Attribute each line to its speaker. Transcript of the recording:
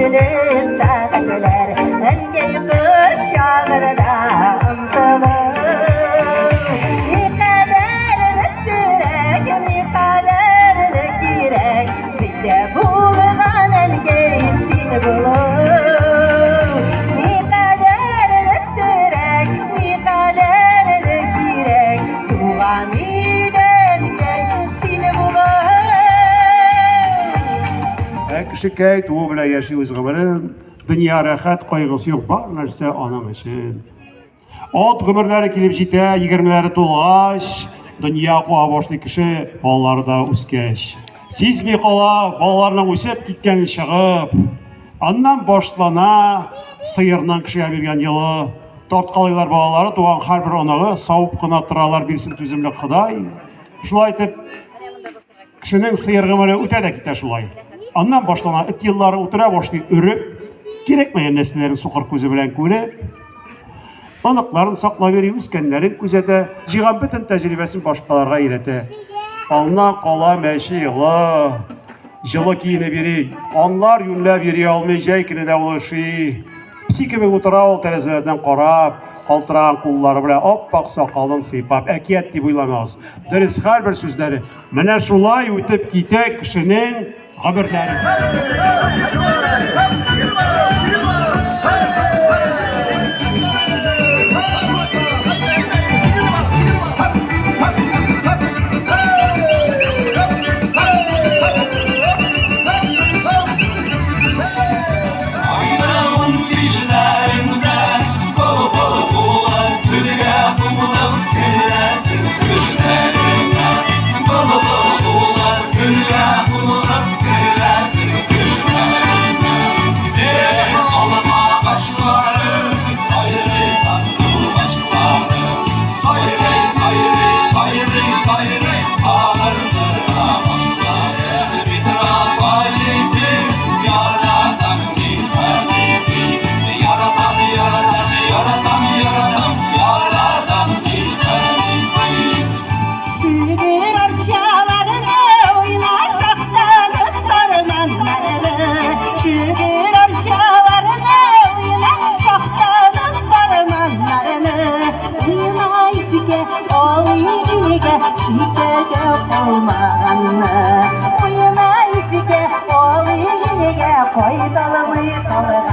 Speaker 1: Рәхмәтле сәгатьләр, әнкәй кочагына омтылып. Никадәрле терәк, никадәрле кирәк, Бездә булган әнкәй син булып. Никадәрле терәк, никадәрле кирәк, Туган өйдә әнкәй син булып.
Speaker 2: Ә кешекәй туу белән яши үз гомерен, дөнья рәхәт, кайгысы юк, бар нәрсә аның өчен. Ат гомерләре килеп җитә, егермеләре тулгач, дөнья куа башлый кеше, балалары да үскәч. Сизми кала, балаларның үсеп киткәнен чыгып. Аннан башлана сыерның кешегә биргән елы. Тарткалыйлар балалары, туган һәрбер оныгы, савып кына торалар, бирсен түземлек Ходай. Шулай итеп, Кешенең сыер гомере үтә дә китә шулай. Аннан башлана эт еллары утыра башлый өреп, кирәкмәгән нәрсәләрен сукыр күзе белән күреп, оныкларын саклап йөри, үскәннәрен күзәтә, җыйган бөтен тәҗрибәсен башкаларга өйрәтә. Аннан кала мәче елы, җылы киенеп йөри, анлар юньләп йөри алмый, җәй көне дә ул өши. Песи кебек утыра ул тәрәзәләрдән карап, калтыраган куллары белән ап-ак сакалын сыйпап, әкият дип уйламагыз. Дөрес һәрбер сүзләре. Менә шулай үтеп китә кешенең гомерләре.
Speaker 1: Шүгер арчаларны уйна шахтаны сарманнарны. Шүгер арчаларны уйна шахтаны сарманнарны. Уйна искә алыйк илгә читәгә калмаганны. Уйна искә алыйк илгә кайталмый калганны.